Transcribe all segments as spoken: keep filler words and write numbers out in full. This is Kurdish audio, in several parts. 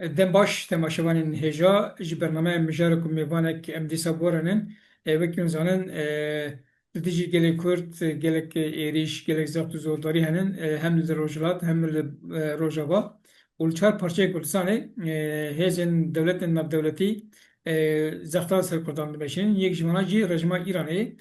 Dem baş temaşevanên hêja, ji bernameya mijarek û mêvanek em dîsa borinin. E, wekî hûn zanin, e, li dijî gelê Kurd, gelek êrîş, gelek zext û zordarî henin, e, hem li Rojhilat, hem li, e, Rojava. Û li çar parçeyê Kurdistanê, e, hêzên dewletên navdewletî, e, zextan ser Kurdan dimeşînin. Yek ji vana jî rejîma Îranê,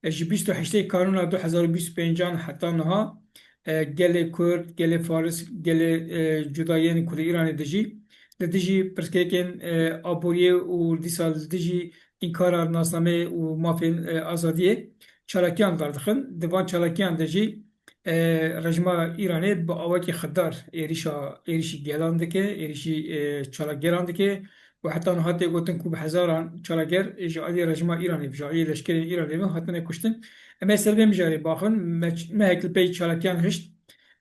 e, ji bîst û heştê Kanûna du hezar û bîst û pêncan heta niha, e, gelê Kurd, gelê Faris, gelê, e, cudayên ku li Îranê dijî, li dijî pirsgirêkên, e, aboriyê û dîsa li dijî înkara nasnameyê û mafên, e, azadiyê çalakiyan derdixin. Di van çalakiyan de jî, e, rejîma Îranê bi awakî xitdar êrîşa, êrîşî gelan dike, êrîşî, e, çalakgeran dike. Û heta niha tê gotin ku bi hezaran çalakger ji alî rejîma Îranê, ji alî leşkerên Îranê ve hatine kuştin. Em ê ser vê mijarê baxin, me, mehek li pey çalakiyan hişt,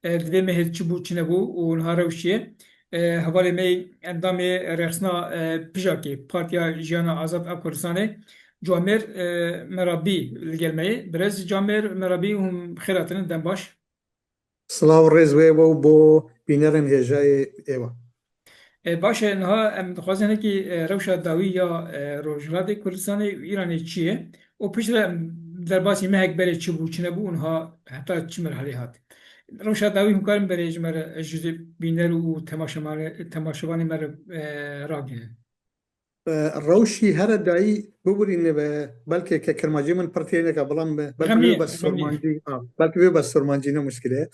e, di vê mehê çi bû, çi nebû û niha rewş çi ye. E, hevalê me yê endamê rêxistina, e, PJAKê, Partiya Jiyana Azad a Kurdistanê, Camêr, e, Merabî li gel me ye. Birêz Camêr Merabî, hûn bi xêr hatine, dem baş. Silav û rêz wê we û bo bînerên hêjayê êwa. E, baş e, niha em dixwazin hinekî, e, rewşa dawî ya, e, Rojhilatê Kurdistanê û Îranê çi ye? Û piştre em derbasî mehek berê çi bû, çi nebû û niha heta çi merhalê hat? Rewşa dawî hûn karin berê ji me re, ji bîner û temaşevanê, temaşevanê me re, e, ragihînin. E, rewşî here dayî bibûrîne be, belkê ke kirmancî min pir tê neke, belam be, belkî Xem wê niye, bes xem niye. Surmancî, a, belkî wê bes Surmancî ne muşkil e.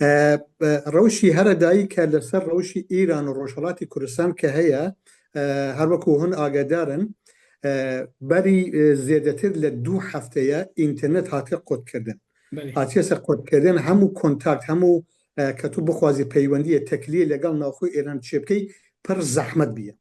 E, e, rewşî here dayî ke li ser rewşî Îran û Rojhilatî Kurdistan ke heye, e, her wekû hûn agehdar in, e, berî, e, zêdetir li du hefteye înternet hatiye qutkirdin. Belê. Hatiye se qutkirdin, hemû kontakt, hemû, e, ke tu bixwazî peywendiyê tekliyê legel naxwe Îran çêbikey, pir zehmet bûye.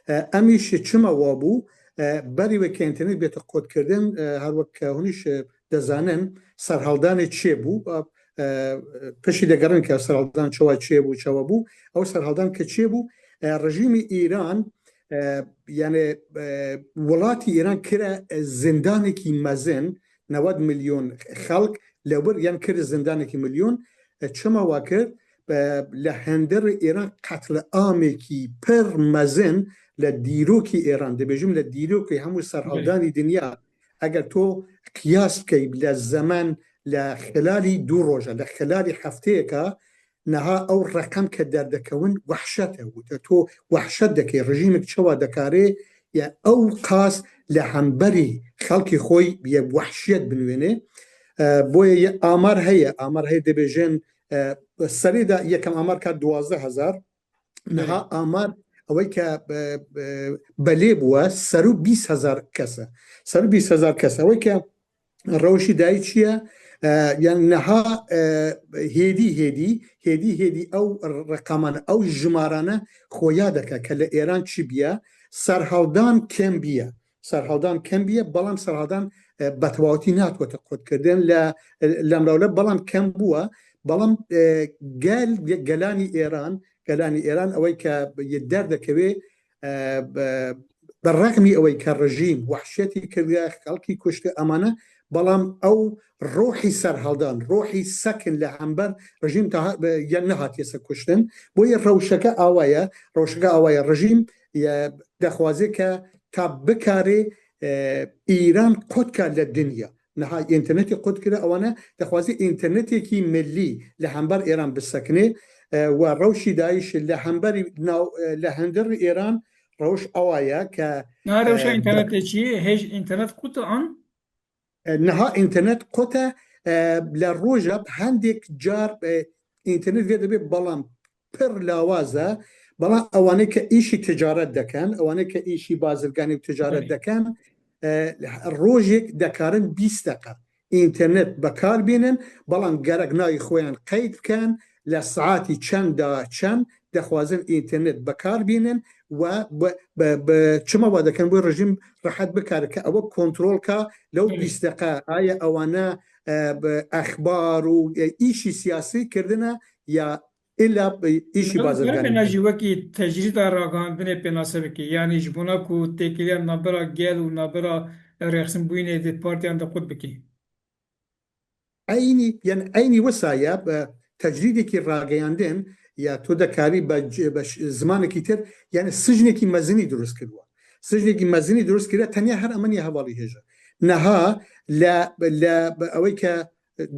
E, em îş çima wa bû? E, berî weke înternet bête qutkirdin, e, her wek ke hûn îş, e, dizanin, serhildanê çêbû, e, piştî digerin ke serhildan çawa çêbû, çawa bû, ew serhildan ke çêbû, e, rejîmê Îran, e, yani, e, welatî Îran kire, e, zindanekî mezin, newed milyon xelk li wir yan kir zindanekî milyon, e, çima wa kir? E, li hundirê Îran qetliamekî pir mezin li dîrokî Îran, dibêjim li dîrokî hemû serhildanî dinya, eger tu qiyas bikey li zemen, li xilalî du roja, li xilalî hefteyeka, niha ew reqem ke derdikewin wehşet e. Û te tu wehşet dikey, rejîmek çawa dikarê ya ew qas li hemberî xelkê xwe ye wehşiyet binwêne. E, boye ye amar heye, amar heye dibêjin, e, serê de yekem amar ka duwazdeh hezar, niha amar ew ê ke, e, e, belê bûye, ser û bîst hezar kes e. Ser û bîst hezar kes e. Ew ê ke rewşî dayî çi ye? E, yani niha, e, hêdî, hêdî, hêdî, hêdî ew reqaman, ew jimarane xoya dike ke li Êran çi bûye, serhildan kêm bûye. Serhildan kêm bûye, belam serhildan, e, betewatî nehatwete qutkirdin, li, li emrawle belam kêm bûye, belam, e, gel, gelanî Êran, gelanî Êran, ew ê ke yê derdikeve, e, bi, bi rexmî ew ê ke rejîm wehşetî kiriye, xelkî kuşti, emane, belam ew rohî serhildan, rohî sekin li hember rejîm taha, e, ya nehatiye se kuştin. Boye rewşeke awa ye, rewşeke awa ye, rejîm ye dixwaze ke ta bikare, e, Îran qut ka li dinya. Niha înternetê qut kire, ewane dixwaze înternetekî milî li hember Êran bisekine, e, we rewşî dayîş li hemberî nav, e, li hundirî Êran rewş ewa ye ke, Niha rewşa e, înternetê çi ye? Hêj înternet qut e an? E, niha înternet qut e, e, li roja bi hendek car, e, înternet vê dibe, belam pir lawaz e. Belam ewanê ke îşî ticaret dikin, ewanê ke îşî bazirganî û ticaret Belê. dikin, e, rojek dikarin bîst deqe înternet bi kar bînin, belam gerek nayê xwe yan qeyd bikin, li saetî çend da çend dixwazin înternet bi kar bînin we bi, bi, bi çima wa dikin, wê rejîm rehet bikare ke ew kontrol ka lew Belê. bîst deqe aye ewane, e, bi exbar û, e, îşî siyasî kirdine ya îla, e, îşî Niha bazirganî. Gerek e jî wekî tecrîda ragihandinê pênase bike. Yanî ji bona ku têkiliya navbera gel û navbera rêxistinbûyînê di partiyan de qut bike. Eynî, yani eynî wisa ye, e, tecrîdekî rageyandin, ya to dekarî be, be zimanekî tir, yani sicnekî mezinî dirust kiriwa. Sicnekî mezinî dirust kiriye, tenya her emin ya hevalî hêja. Niha le, le, ew ke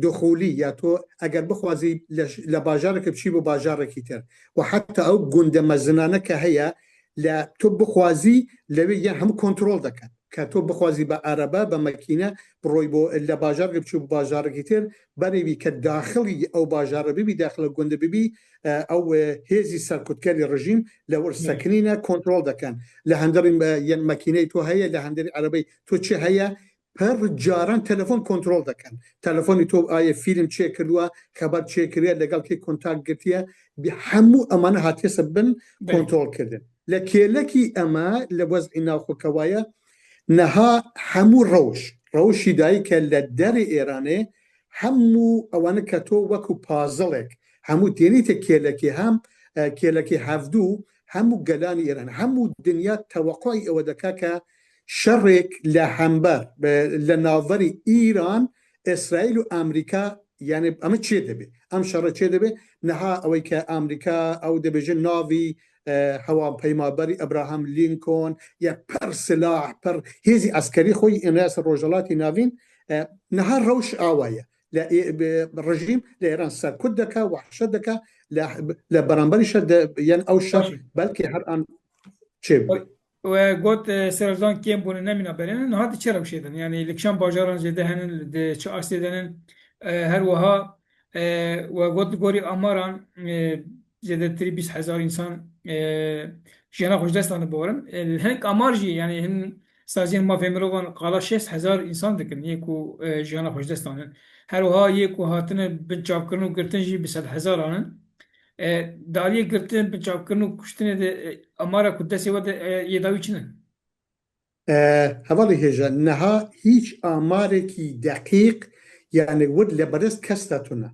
duxulî ya to eger bixwazî le, le bajareke biçî bi bajarekî tir. Û heta ew gunde mezinane ke heye, le to bixwazî lewê yên hemû kontrol deken. Ke to bixwazî bi erebe, bi mekîne, bi roy bo le bajareke biçû bi bajarekî tir, berê wî ke daxilî ew bajare bibî, daxil gundê bibî, e, ew, e, hêzî serkutkerî rejîm le wir sekinîne, kontrol deken. Li henderî, e, yên mekîneyê to heye, li henderî erebeyê to çi heye, pir caran telefon kontrol deken. Telefonî to ayê fîlm çêkirdiwa, xeber çêkiriye, legal kê kontak girtiye, bi hemû emane hatiye se bin kontrol kirdin. Le kêlekî eme li wez'î navxwekewaye, niha hemû rewş, rewşî dayî ke li derê Êranê hemû ewane ke to wekû puzzlek, hemû tênî te kêlekê hem, e, kêlekê hevdû, hemû gelanî Êran, hemû dinya teweqûyî ewe dike ke şerêk li hember, e, li navberî Îran, Îsraîl û Amerîka, yani em çê dibe. Em şerê çê dibe. Niha ew ke Amerîka, ew dibêje navî, e, hewapeymaberî Abraham Lincoln, ya per silah, per hêzî eskerî xwe yî êne ser Rojhelatî Navîn, e, niha rewş awa ye. Le, e, be, rejîm li Êran serkut dike, wehşet dike, le, le beramberî şer de, yani ew şer Baş e. belkî her an çê bibe. We got, e, serozan kêm bûne, nemîna berêne, niha di çi rewşê din? Yani li kişan bajaran zêde henin, di çi astê de nin? E, her wiha, e, we got li gorî amaran, e, zêdetirî bîst hezar însan, e, jiyana xwe ji dest dane, bawerim. E, li hinek amar jî, yani hin saziyên mafê mirovan qala şêst hezar însan dikin, yê ku, e, jiyana xwe ji dest dane. Her wiha yê ku hatine binçavkirin û girtin jî bi sed hezaran in. E, di aliyê girtin, binçavkirin û kuştinê de, e, amara ku destê we de, e, yê dawî çi ne? E, hevalê hêja, niha hîç amarekî deqîq, yani wir li berest kes de tune.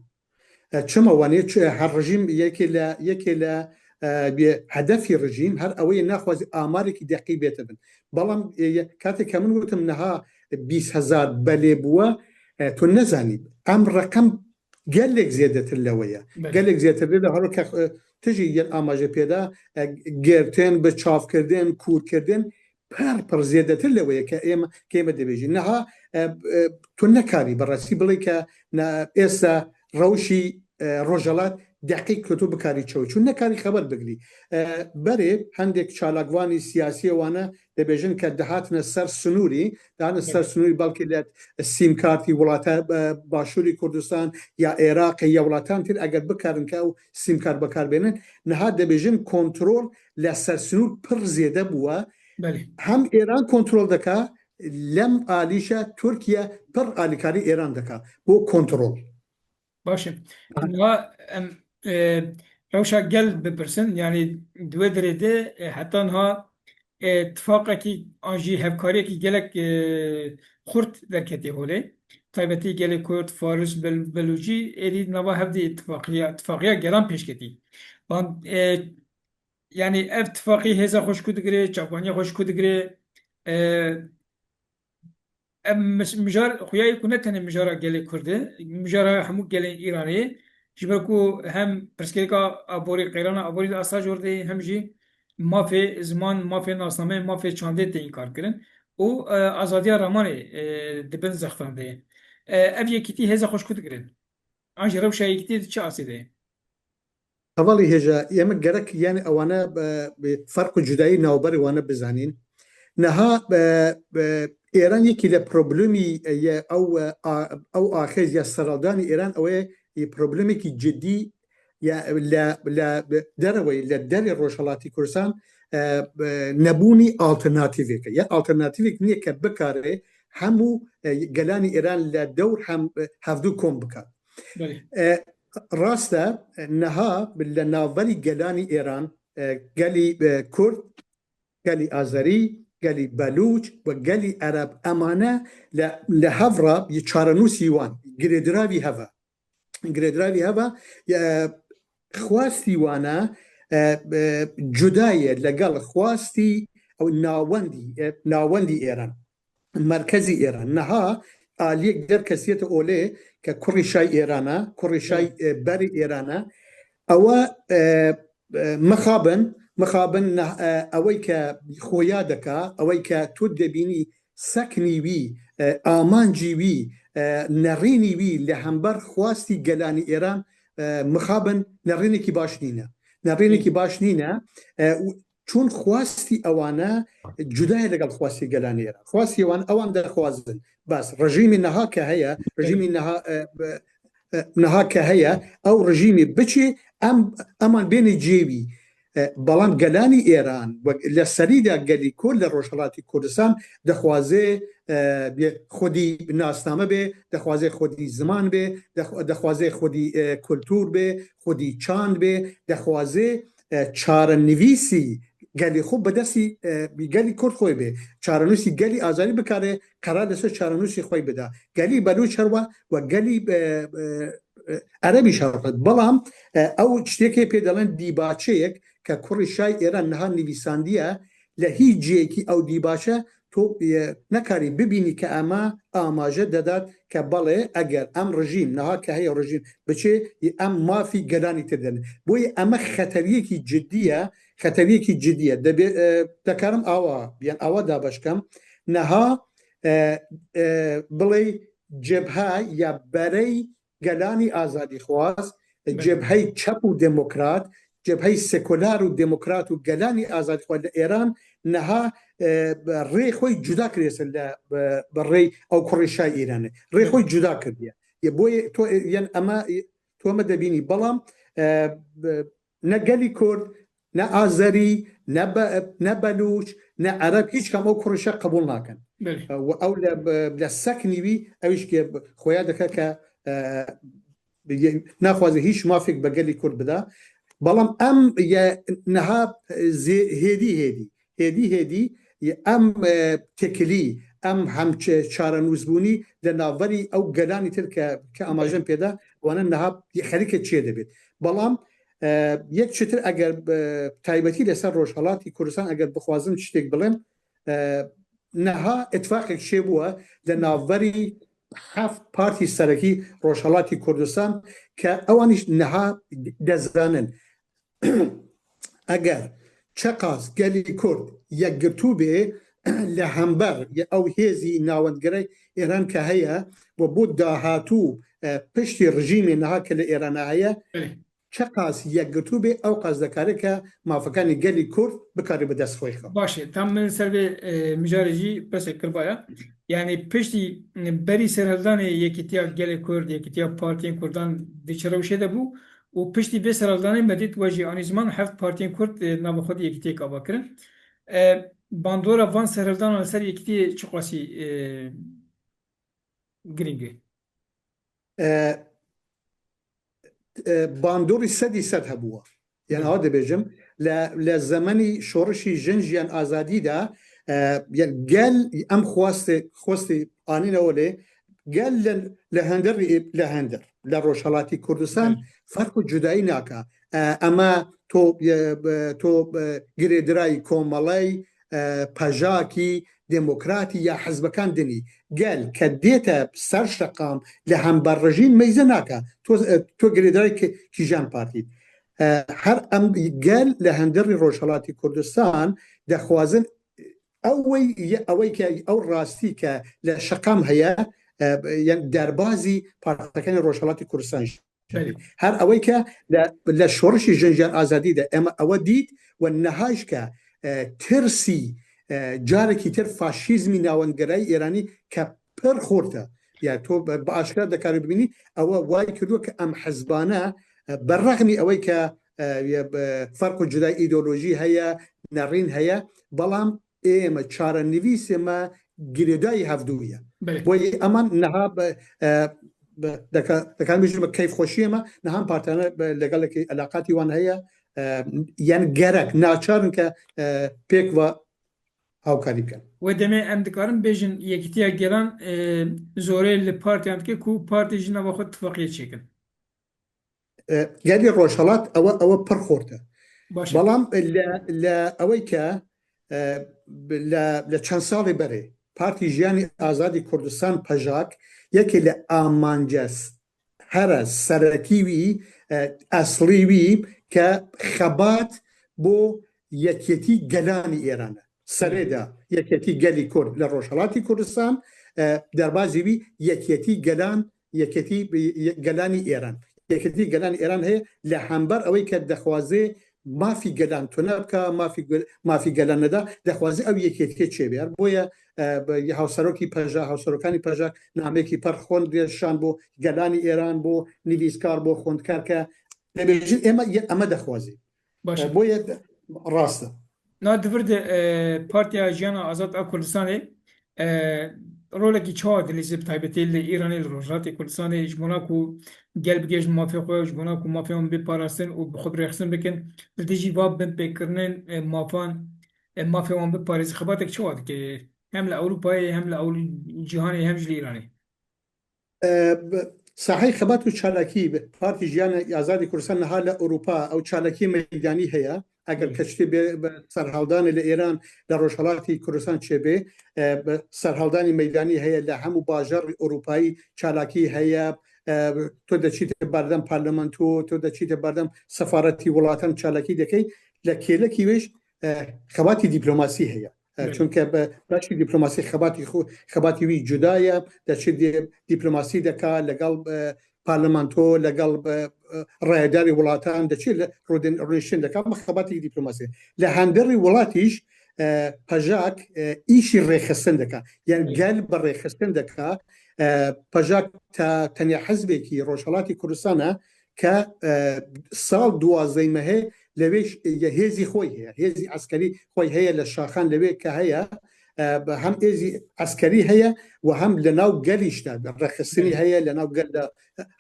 E, çima wanê? Çi, her rejîm yekê le, yekê le, e, bi hedefî rejîm, her ew ê naxwazî amarekî deqî bête bin. Belam, e, ye-, katê ke min gotim niha bîst hezar belê bûwe, e, tu nezanî. Em reqem gelek zêdetir lewe ye. Belê. Gelek zêdetir lê de her weke, e, tu jî yên amaje pê de, e, girtin, bi çavkirdin, kûrkirdin, per, per zêdetir lewe ye ke êm, ke êm dibêjin. Niha, e, e, tu nekarî bi rastî bilê ke ne, êsa rewşî, e, Rojhelat deqîq ke tu bikarî çew. Çû nekarî xeber bigirî. E, berê hindek çalakvanî siyasî wane dibêjin ke dihatine ser sinûrî, dihatine ser Belê. sinûrî belkî li sîmkartî welata, e, Başûrî Kurdistan ya Iraqê ya welatan tir eger bikarin ke ew sîmkar bikar bênin. Niha dibêjin kontrol li ser sinûr pir zêde bûwe. Belê. Hem Êran kontrol dike, lem alîşe Tirkiye pir alîkarî Êran dike bo kontrol. Baş e. Aha. Niha em, e, rewşa gel bipirsin, yani di wê derê de, e, heta niha, e, tifaqekî an jî hevkariyekî gelek, e, xurt derketî holê. Taybetî gelê Kurd, Faris, Bel-, Belûcî êdî nava hev de îtifaqiya, îtifaqiya gelan pêş ketî. Van, e, Yani ev tifaqî hêza xwe ji ku digire, çavkaniya xwe ji ku digire, e, ev mis-, mijar xuyayê ku ne tenê mijara gelê Kurd e, mijara hemû gelên Îranê ye. Ji ber ku hem pirsgirêka aborî, qeyrana aborî di asta jor de ye, hem jî mafê ziman, mafê nasname, mafê çandê tê înkarkirin û, e, azadiya ramanê, e, di bin zextan de ye. E, ev yekîtî hêza xwe ji ku digire? An jî rewşa yekîtî di çi astê de ye? Hevalî hêja, em gerek yani ewane, e, bi ferq û cudayî navberê wane bizanîn. Niha, e, e, Êran yekî le problemî, e, ye ew, e, a, ew axêz ya seraldanî Êran ew ê, e, problemekî cidî ya le, le dereweyî, le derê Rojhelatî Kurdistan, e, e, nebûnî alternatîveke. Ya alternatîvek nîye ke bikare hemû, e, gelanî Êran le dewr hem, e, hevdû kom bika. Belê. E, rast e, niha li navberî gelanî Êran, e, gelî, e, Kurd, gelî Azerî, gelî Belûç û gelî Ereb emane li, li hev re yê çarenûsî wan, girêdiravî hev e. Girêdiravî hev e, e, xwastî wan e, e, e, cuda ye legel xwastî ew navendî, e, navendî Êran. Merkezî Êran. Niha aliyek der kesiyete olê ke kurî şay Êran e, kurî şay, e, berî Êran e. Ewe, e, e, mixabin, mixabin ne-, e, ewey ke xoya deka, ewey ke tu dibînî seknî wî, e, amancî wî, e, nerînî wî li hember xwastî gelanî Êran, e, mixabin nerînekî baş nîne. Nerînekî baş nîne. E, û çûn xwastî ewane cuda ye legal xwastî gelanî Êran. Xwastî wan ewan dixwazin. Bes rejîmî niha ke heye, rejîmî niha, e, e, e, niha ke heye, ew rejîmî biçî, em, eman bênî cêwî. E, belam gelanî Êran, wek li serî de gelî Kurd li Rojhelatî Kurdistan dixwaze, e, bê xwedî nasname bê, dixwaze xwedî ziman bê, dix-, dixwaze xwedî, e, kultur bê, xwedî çand bê, dixwaze, e, çarenivîsî gelî xwe bi destî, e, gelî Kurd xwe bê. Çarenivîsî gelî azadî bikare qerar li ser çarenivîsî xwe bida. Gelî Belûç herwa we gelî, e, e, e, Erebî şerxet. Belam, e, ew tiştêkê pê delên dîbaçeyek ke kurê şay Êran niha nivîsandiye, li hîç cihekî ew dîbaçe tu, e, nekarî bibînî ke ema amaje dedat ke belê eger em rejîm, niha ke heye rejîm biçê, em mafî gelanî tê dene. Boyê eme xeteriyekî cidî ye, xeteriyekî cidî ye. Debê, e, dekarim awa, yan awa dabeş kem. Niha, e, e, bilê cebhe ya berey gelanî azadîxwaz, cebhey çep û demokrat, cebhey sekular û demokrat û gelanî azadîxwaz li Êran niha, e, rê xwe cuda kiriye ser li, e, bi rê ew kurê şay Îranê. Rê xwe cuda kiriye. Yê boyê to, e, yan ema, e, to me debînî. Belam, e, bi-, ne gelî Kurd, ne Azerî, ne Be-, ne Belûç, ne Ereb, hîç kam ew kurişe qebûl nakin. Belê. E, û ew le, le seknî wî, ew îşkê xoya dike ke, e, ye-, naxwaze hîç mafek be gelî Kurd bida. Belam em ye niha, e, zê-, hêdî hêdî, hêdî hêdî ye em, e, têkilî, em hem çe-, çarenûsbûnî li navberî ew gelanî tir ke, ke amajin pê de, wana niha xerîke çê dibêt. Belam, e, yek çitir eger, e, taybetî li ser Rojhelatî Kurdistan eger bixwazim tiştek bilim, e, niha îtifaqek çêbûye li navberî heft partî serekî Rojhelatî Kurdistan ke ewanîş niha dezanin. Eger çeqas gelî Kurd yekgirtû bê li hember ye ew hêzî navendgerê Êran ke heye û bo dahatû, e, piştî rejîmê niha ke li Êrana heye, Belê. çeqas yekgirtû bê, ew qas dekare ke mafekanê gelî Kurd bikare bi dest xwe xwe. Baş e, tam min ser vê, e, mijarê jî pirsek kiribaya. Yani piştî, e, berî serhildanê Yekîtiya Gelê Kurd, Yekîtiya Partiyên Kurdan di çi rewşê de bû û piştî vê serhildanê me dît we jî anî ziman heft partiyên Kurd, e, nava xwe di Yekîtiyê ava kirin. E, bandora van serhildanan li ser Yekîtiyê çiqasî, e, girîng e? E, e, bandorî sedî sed hebûye. Yani, awa dibêjim, le, le zemenî şorişî jin jiyan azadî de, e, yani gel em xwestê, xwestê anîne olê, gel le, le hender, le hender, le Rojhelatî Kurdistan Belê. ferq û cudayî naka. E, ema to, e, e, to, e, girêdirayî komeley, e, pejakî, demokratî ya hizbekan dinî. Gel ke dête ser şeqam li hember rejîm meyze nake. To, e, to girêdayî ki-, kîjan partî? E, her em gel li hendirî Rojhelatî Kurdistan dixwazin ew wey ye, ew wey ke ew rastî ke li şeqam heye, e, yani derbazî partekenê Rojhelatî Kurdistan jî. Belê. Her ewey ke le, le şorişî jin jiyan azadî de ema ewe dît we niha jî ke, e, tirsî, e, carekî tir faşîzmî navendgerayî Îranî ke pir xurt e. Yani to bi, bi aşkera dikarî bibînî, ewe way kiriyo ke em hizbane, e, berrexmî ewey ke, e, ye, e, ferq û cudayî îdeolojî heye, nerîn heye, belam ê me çarenivîsê me girêdayî hevdû ye. Belê. Boyê eman niha bi, e, bi, deka-, dekarim bêjim bi keyfxweşiyê me niha em partiyane bi legelekî eleqatî wan heye. E, yani gerek naçar in ke, e, pêk ve hawkarî bikin. Wê demê em dikarin bêjin Yekîtiya Gelan, e, zorê li partiyan dike ku partî ji nava xwe tifaqiyê çêkin. E, gelî Rojhelat ewe, ewe pir xurt e. Baş e. Belam, e, le, le ewey ke, e, le, le çend salê berê Partî Jiyanî Azadî Kurdistan, PJAK, yekê li amance s-, here serekî wî, e, eslî wî ke xebat bo yekîtî gelanî Êran e. Serê de yekîtî gelî Kurd li Rojhelatî Kurdistan, e, derbazî wî yekîtî gelan, yekîtî, e, gelanî Êran. Yekîtî gelanî Êran heye li hember ewê ke dixwaze mafî gelan tune bike, mafî gel-, mafî gelan neda, dixwaze ew yekîtiyê çêbe. Boye, e, bi, hawserokî PJAK, hawserokanî PJAK namekî per xwend şan bo gelanî Êran, bo nivîskar, bo xwendkar ke dibêjin ême, ême dixwazî. Baş e. E, boye de, rast e. Na di vir de, e, Partiya Jiyana Azad a Kurdistanê, e, rolekî çawa dilîze bi taybetî li Îranê, li Rojhilatê Kurdistanê, ji bona ku gel bigihêjin mafê xwe, ji bona ku mafê wan bê parastin û bi xwe bi rêxistin bikin, li dijî va binpêkirinên, e, mafan, e, mafê wan biparêze, xebatek çawa dike? Hem li Ewropayê, hem li Ewro-, cîhanê, hem jî li Îranê. E, bi-, sahey xebat û çalakî bi Partî Jiyana Azadî Kurdistan niha li Ewropa ew çalakî meydanî heye. Eger Hı. keçtê bê, bi serhildanê li Êran li Rojhelatî Kurdistan çêbê, e, bi serhildanî meydanî heye li hemû bajarê Ewropayî çalakî heye. E, tu de çîte berdem parlamento, tu de çîte berdem sefaretî welatan çalakî dekey. Li kêlekî wêj, e, xebatî dîplomasî heye. E, Belê. Çunke be-, beşî dîplomasî xebatî xwe, xebatî wî cuda ye. De çi dî-, dîplomasî deka legal, e, parlamento, legal, e, e, rayedarê welatan de çi li rûdin-, rûniştin deka, ama xebatî dîplomasî. Li henderî welatî jî, e, PJAK, e, îşî rêxistin deka. Yani Belê. gel bi rêxistin deka. E, PJAK te-, tenya hizbekî Rojhelatî Kurdistan e ke, e, sal duwazdeh mehê lewê ş-, ye hêzî xwe heye, hêzî eskerî xwe heye li şaxan lewê ke heye, e, bi hem êzî eskerî heye û hem li nav gelî işte rêxistinî Belê. heye, li nav gel de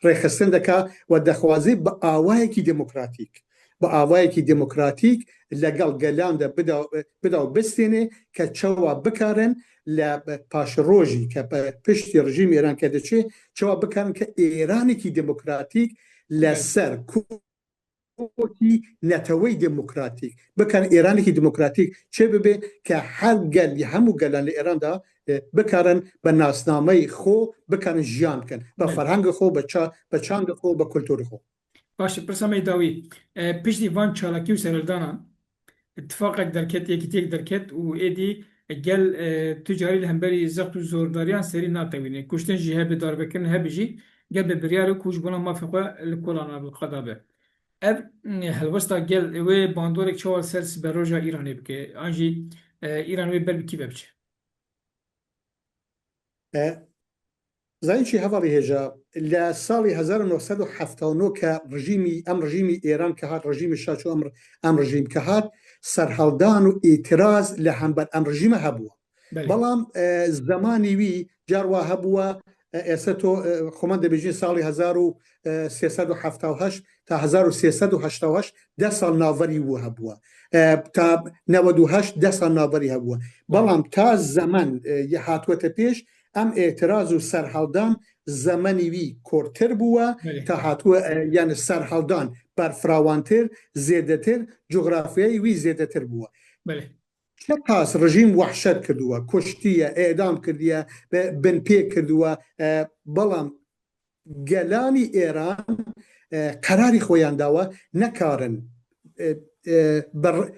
rêxistin deka û dixwaze bi awayekî demokratîk, bi awayekî demokratîk legal gelan de bida, bida û bistêne ke çawa bikarin li paşrojî ke pe-, piştî rejîmê Êran ke diçe, çawa bikarin ke Êranekî demokratîk li Belê. ser ku-, kotî neteweyî demokratîk, bikin Êranekî demokratîk çê bibe ke her gel, hemû gelan li Êran de, e, bikarin bi nasnameyê xwe bikarin jiyan bikin, bi Belê. ferhengê xwe, bi ça-, bi çandê xwe, bi kulturê xwe. Baş e, pirsa me yê dawî. E, piştî van çalakî û serhildanan, îtifaqek derket, yekîtiyek derket û êdî gel, e, tu carî li hemberî zext û zordariyan serî natewîne. Kuştin jî hebe, darvekirin hebe jî gel bi biryar e ku ji bona mafê xwe li kolana li qada be. Ev, mm, helwesta gel wê bandorek çawa li ser siberoja Îranê bike? An jî, e, Îran wê ber bi kî ve biçe? E, Zanî çi hevalî hêja, li salî hezar û neh sed û hefta û neh ke rejîmî, em rejîmî Êran ke hat, rejîmî Şah çû, em, em rejîm ke hat, serhildan û îtiraz li hember em rejîme hebû. Belê. Belam, e, zemanî wî car wa hebû, e, êse to, e, xwe me dibêjin salî hezar û sê sed û hefta û heşt ta hezar û sê sed û heşta û heşt, deh sal navberî wî hebû. E, ta newed û heşt, deh sal navberî hebû. Belê. Belam ta zemen, e, ye hatwete pêş, em îtiraz û serhildan zemenî wî kortir bû, Belê. ta hatwe, e, yani serhildan berfirawantir, zêdetir, cografyayê wî zêdetir bû. Belê. Çiqas rejîm wehşet kirdiwe, kuştiye, îdam kirdiye, be-, binpê kirdiwe, e, belam gelanî Êran, e, qerarî xwe yan dawe, nekarin, e, e, ber-,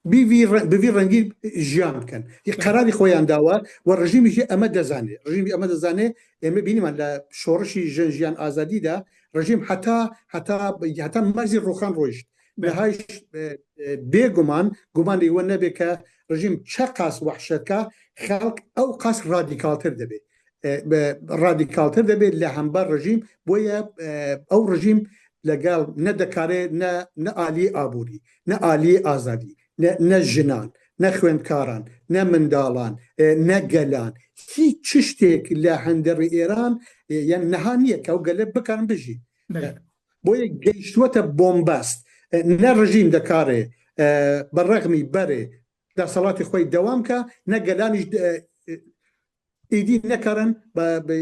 bi vî re-, bi vî rengî jiyan bikin. Yê Tamam. qerarî xwe yan dawe, we rejîmî jî eme dezane. Rejîmî eme dezane, eme bînîme li şorişî jin jiyan azadî de, rejîm heta, heta, heta merzî roxan rojîşt. Belê. Niha jî, e, e, bêguman, gumanê we nebe ke rejîm çeqas wehşet ka, xelk ew qas radîkaltir dibe. E, be-, radîkaltir dibe li hember rejîm, boye, e, ew rejîm legal ne dikare, ne, ne aliyê aborî, ne aliyê azadî, ne, ne jinan, ne xwendkaran, ne mindalan, e, ne gelan. Hîç çiştêk li henderê Êran, e, yani niha niye ke ew gele bikarin bijî. Belê. E, Boye gehiştiwete bombast. E, ne rejîm dikare, e, bi rexmî berê desthilatê xwe dewam ke, ne gelanî jî, e, e, êdî nekarin bi, bi,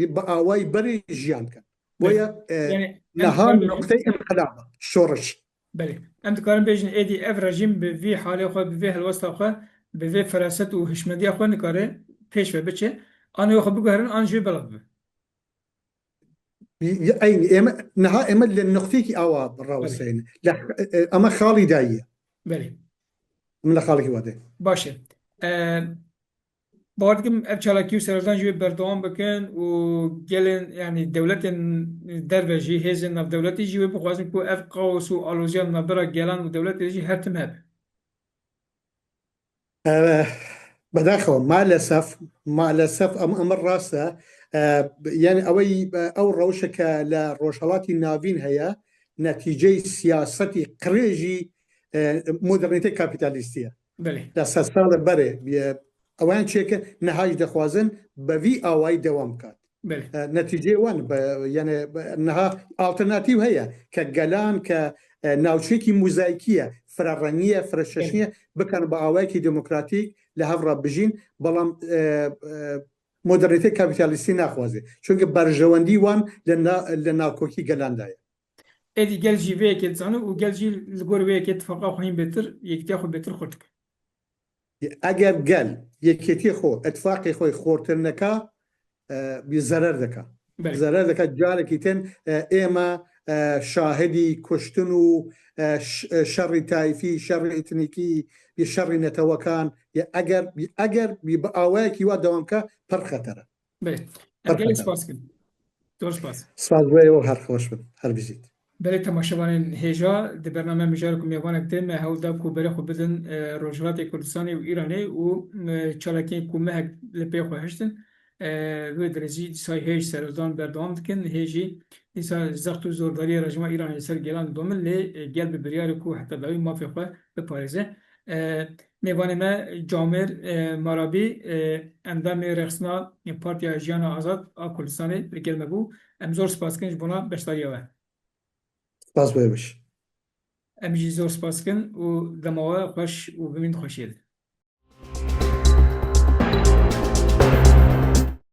e, bi awayî berê jiyan bikin. Boye, Belê. e, Yani, em niha dikarin noqteyê înqilab e, şoriş. Belê. Em dikarin bêjin êdî ev rejîm bi vî halê xwe, bi vê helwesta xwe, bi vê feraset û hişmendiya xwe nikare pêş ve biçe. An wê xwe biguherin, an jî wê belav bibe. Eynî, ême niha ême li nuqteyekî awa rawesteyne. Li, e, e, ema xalî dayiye. Belê. Em li xalekî wa de. Baş e. E, Bawer dikim ev çalakî û serhildan jî wê berdewam bikin û gelên, yanî dewletên derve jî, hêzên navdewletî jî wê bixwazin ku ev kaos û aloziya navbera gelan û dewletê jî her tim hebe. E, Bedaxewa, maalesef, maalesef em, em rast e. E, Yani ewey, e, ew rewşeke li Rojhelatî Navîn heye, netîceyê siyasetî qirêjî, e, modernîtê kapîtalîstî ye. Belê. Li sed sala berê, e, ewan çêke niha jî dixwazin bi vî awayî dewam bikat. Belê. E, netîceyê wan, be, yani, be, niha alternatîv heye ke gelan, ke, e, navçeyekî mozayîkî ye, firerengî ye, fireçeşnî ye, bikin bi awayekî demokratîk li hev re bijîn, belam, e, e, modernîtê kapîtalîstî naxwaze. Çunke berjewendî wan li na-, li nakokî gelan de ye. Êdî gel jî vê yekê dizane û gel jî li gor vê yekê tifaqa xwe hîn bêtir, yekîtiya xwe bêtir xurt dike. Eger gel yekîtiyê xwe, îtifaqê xwe xortir neka, e, bi zerer dika. Belê. Zerer dika, carekî din, e, ême, e, şahidî kuştin û, e, ş-, e, şerî tayfî, şerî etnîkî, bi şerî netewekan, ya eger, eger bi, bi awayekî wa dewam ke, pir xeter e. Belê. Pir Gelek xeter. Spas dikim. Zor spas. Spas wê û her xweş bin. Her bijît. Belê, temaşevanên hêja, di bername mijarê ku mêvanek tê, me hewl da ku berê xwe bidin, e, Rojhilatê Kurdistanê û Îranê û, e, çalakiyên ku mehek li pê xwe hiştin. E, wê dirê jî dîsa hêj serhildan berdewam dikin. Hêj jî dîsa zext û zordariyê rejîma Îranê li ser gelan didomin, lê, e, gel bi biryarê ku heta dawî mafê xwe biparêze. E, Mêvanê me Camêr, e, Marabî, e, endamê Rêxistina Partiya Jiyana Azad a Kurdistanê li gel me bû. Em zor spas dikin ji bona beşdariya we. Spas wê wiş. Em jî zor spas dikin û dema we xweş û bimîn di xweşiyê de.